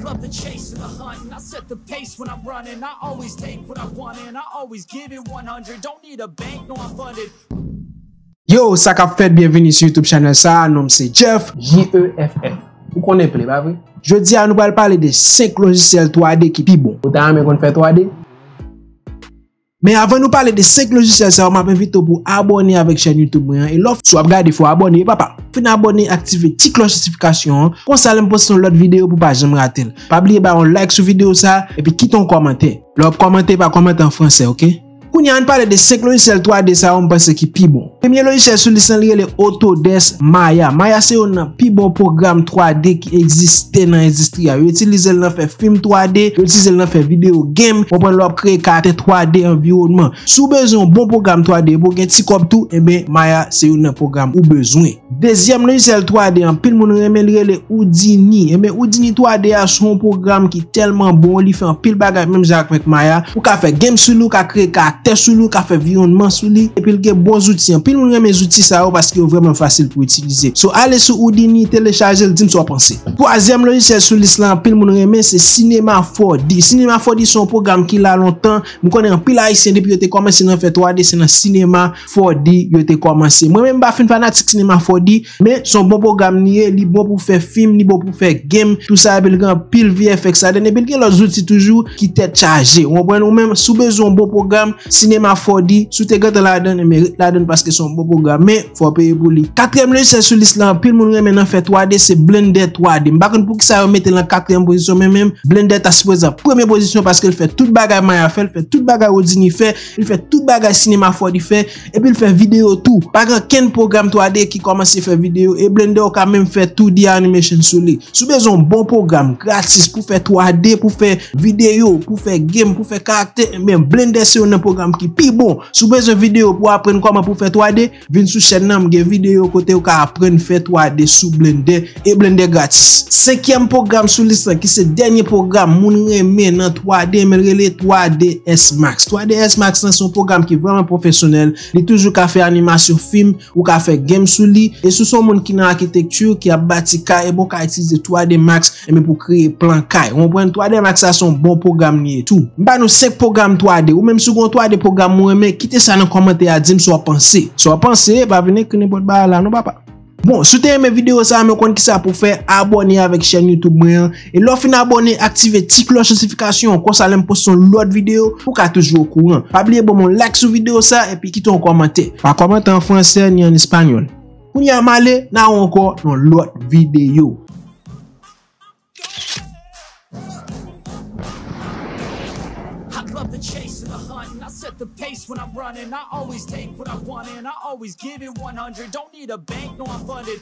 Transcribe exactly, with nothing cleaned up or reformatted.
Love the chase and the hunt, and I set the pace when I'm running. I always take what I want, and I always give it one hundred. Don't need a bank, no, I'm funded. Yo, sa k ap fèt? Byenvini sou YouTube channel sa a. Non m se Jeff, J E F F. Ou konnen ple, pa vre? Jodi a, nou pral pale de senk lojisyèl twa D ki pi bon. Ou ta renmen konn fè twa D? Men avan nou pale de senk lojisyèl sa yo, m ap envite w pou abòne avèk chèn YouTube mwen an. E lè w, si w ap gade, fò w abòne, wi papa. Fin abòne, aktive ti klòch notifikasyon an. Konsa, lè m poste yon lòt videyo, pou w pa janm rate l. Pa bliye bay yon like sou videyo sa a, epi kite yon kòmantè. Lè w ap kòmante, pa kòmante an fransè, oke? Kounye a, ann pale de senk lojisyèl twa D sa yo m panse ki pi bon. Premye lojisyèl sou lis lan, li rele Autodesk Maya. Maya se youn nan pi bon pwogram twa D ki egziste nan endistri a. Yo itilize l nan fè fim twa D, yo itilize l nan fè videyo game, w konprann, lè w ap kreye karaktè twa D, anviwònman. Si w bezwen yon bon pwogram twa D epi w gen ti kòb tou, enben, Maya se youn nan pwogram ou bezwen. Dezyèm lojisyèl twa D anpil moun renmen, li rele Houdini. Enben, Houdini twa D a se yon pwogram ki tèlman bon, li fè anpil bagay menm jan avèk Maya. Ou ka fè game sou li, ou ka kreye karaktè sou li, ou ka fè anviwònman sou li. Epi l gen bon zouti. Anpil moun renmen zouti sa yo paske yo vrèman fasil pou itilize. So, ale sou Houdini, telechaje l, di m sa w panse. Twazyèm lojisyèl sou lis lan, anpil moun renmen, se Cinema four D. Cinema four D se yon pwogram ki la lontan. M konnen anpil Ayisyen, depi yo te kòmanse nan fè twa D, se nan Cinema four D yo te kòmanse. Mwen menm, m pa fin fanatik Cinema four D, men se yon bon pwogram li ye, li bon pou fè fim, li bon pou fè game, tou sa, epi l gen anpil V F X ladan l, epi l gen lòt zouti toujou ki tèt chaje. Ou konprann? Ou menm, si w bezwen yon bon pwogram, Cinema four D, si w te gentan ladan l, enben ret ladan l paske se yon bon pwogram, men fò w peye pou li. Katriyèm lojisyèl sou lis lan, anpil moun renmen nan fè twa D, se Blender twa D. M pa konn poukisa yo mete l an katriyèm pozisyon, men menm Blender ta sipoze an premye pozisyon paske l fè tout bagay Maya fè, l fè tout bagay Houdini fè, li fè tout bagay Cinema four D fè, epi l fè videyo tou. Pa gen okenn pwogram twa D ki kòmanse fè videyo, e Blender ou ka menm fè two D animation sou li. Si w bezwen yon bon pwogram gratis pou fè twa D, pou fè videyo, pou fè game, pou fè karaktè, enben Blender se youn nan pwogram ki pi bon. Si w bezwen videyo pou aprann kòman pou fè twa D, vin sou chèn nan, m gen videyo kote ou ka aprann fè twa D sou Blender, e Blender gratis. Senkyèm pwogram sou lis lan, ki se dènye pwogram moun renmen nan twa D, men l rele twa D S Max. Twa D S Max lan se yon pwogram ki vrèman pwofesyonèl, li toujou ka fè animasyon fim, ou ka fè game sou li, e si w se yon moun ki nan akitekti, ki ap bati kay, enben w ka itilize twa D Max, enben pou kreye plan kay. Ou konprann? Twa D Max sa se yon bon pwogram li ye tou. M ba nou senk pwogram twa D. Ou menm si w gen yon twa D pwogram ou renmen, kite sa nan kòmantè a, di m sa w panse. Sa w panse, pa vin ekri nenpòt bagay la non, papa. Bon, si w te renmen videyo sa a, men w konn kisa pou w fè, abòne avèk chèn YouTube mwen an. E lè w fin abòne, aktive ti klòch notifikasyon an, konsa lè m poste yon lòt videyo, ou ka toujou okouran. Pa bliye ban m yon like sou videyo sa a, epi kite yon kòmantè. Pa kòmante an fransè ni an espanyòl. Kounye a m ale, n a wè ankò nan lòt videyo. I love the chase and the hunt, and I set the pace when I'm running. I always take what I want, and I always give it one hundred. Don't need a bank, no, I'm funded.